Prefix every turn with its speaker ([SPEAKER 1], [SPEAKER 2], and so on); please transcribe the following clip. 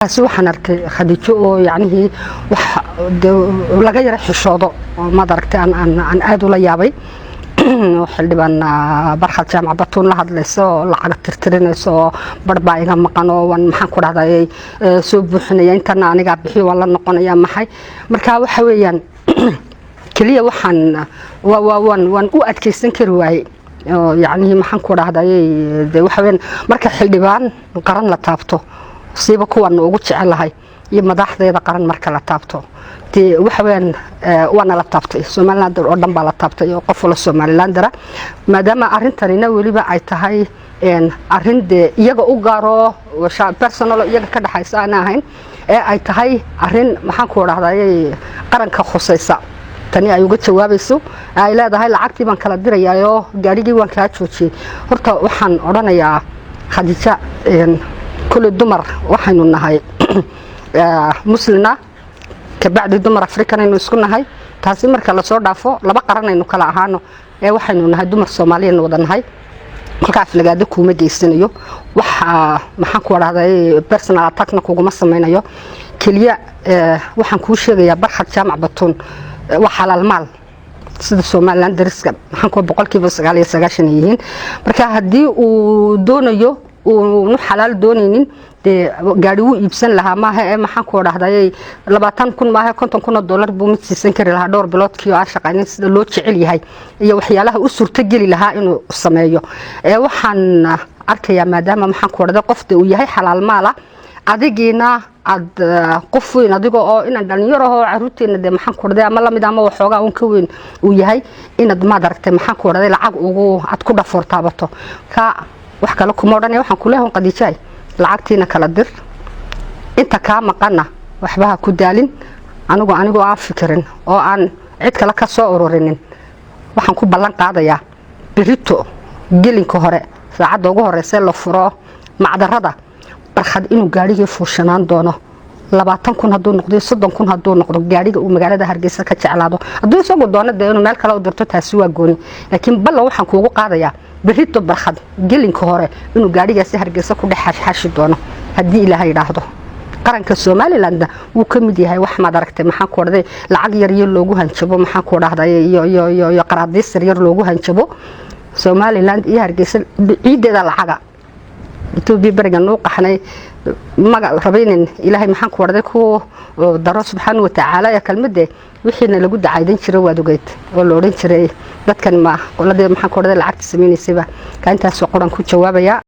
[SPEAKER 1] Taasi waxaan arkay Khadiijo oo yacnihii wax laga yara xishoodo oo, maad aragtay, aan aada ula yaabay oo xildhibaan Barkhad Jaamac Batuun la hadlaysa oo lacag tirtirinaysa oo bar baa iga maqan oo waan, maxaan ku dhahday, soo buuxinaya, intana anigaa bixiyo, waan la noqonaya, maxay. Marka waxa weeyaan keliya waxaan waan u adkeysan kari waayey oo yacnihii, maxaan ku dhahday, de waxa weeyaan marka xildhibaan qaran la taabto, siiba kuwan ugu jecelahay iyo madaxdeeda qaran marka la taabto, dee waxa weeyaan waana la taabtay, Somaliland oo dhan baa la taabtay oo qof wala Somalilandera, maadaama arrintanina weliba ay tahay arrin dee iyaga u gaaro, personal iyaga ka dhexaysa aan ahayn, ee ay tahay arrin, maxaan ku dhahday, qaranka khusaysa. Tani ay uga jawaabayso, ay leedahay lacagtii baan kala dirayaayoo gaadhigii waan kaa joojiyey. Horta waxaan odhanayaa Khadiija, kulli dumar waxaynu nahay muslina, kabacdi dumar Afrikanaynu isku nahay. Taasi marka lasoo dhaafo, laba qaranaynu kala ahaano ee waxaynu nahay dumar Soomaaliyanu wada nahay. Kolka aflagaado kuuma geysanayo, waxa, maxaan ku dhahday, personal attackna kuguma samaynayo. Keliya waxaan kuu sheegayaa Barkhad Jaamac Batuun waa xalaal maal, sida Somaliland dariska, maxaan kuwa, 99% ay yihiin. Marka haddii uu doonayo, uunu xalaal doonaynin, dee gaari wuu iibsan lahaa maaha ee, maxaan ku dhahday, 20,000 maaha, 50,000 oo dollar buu mid siisan kari lahaa dhowr biloodkii oo aan shaqaynin, sida loo jecel yahay iyo waxyaalaha u suurtogeli lahaa inuu sameeyo. Ee waxaan arkayaa maadaama, maxaan ku dhahday, qof dee uu yahay xalaal maala, adigiina aad qof weyn, adiga oo inaan dhalinyaro ahoo caruurteena dee, maxaan ku dhahday, ama lamid ama waxoogaa un ka weyn uu yahay, inaad, maad aragtay, maxaan ku dhahday, lacag ugu aad ku dhafoor taabato. Ka wax kale kuma odhanaya. Waxaan kuleeyahay, Khadiijaay, lacagtiina kala dir, inta kaa maqana waxba ha ku daalin. Anigu anigoo aan fikirin oo aan cid kale ka soo ururinin, waxaan ku ballan qaadayaa berito gelinka hore, saacadda ugu horeysa la furo macdarada, Barkhad inuu gaadhigii fuushanaan doono. 20,000 hadduu noqdo, 30,000 hadduu noqdo, gaadhiga uu magaalada Hargeysa ka jeclaado, hadduu isagu doono dee inuu meel kale u dirto, taasi waa gooni. Laakiin ballan waxaan kuugu qaadayaa berito Barkhad gelinka hore inuu gaadhigaasi Hargeysa ku dhex xashxashi doono, haddii Ilaahay idhaahdo. Qaranka Somalilandna wuu ka mid yahay. Wax, maad aragtay, maxaan ku odhahday, lacag yar iyo loogu hanjabo, maxaan ku dhahday, iyo qaraadiis yar yar loogu hanjabo Somaliland iyo Hargeysa ciiddeeda lacaga. Etoobiya berigan nuu qaxnay maga rabaynin, Ilaahay, maxaan ku odhahday, ku daro subxaana watacaala ee kelmadde wixiina lagu dacaydan jiray waad ogeyd oo la odhan jiray dadkan ma qoladii, maxaan ku odhahday, lacagta samaynaysayba. Ka intaasoo qoran ku jawaabaya.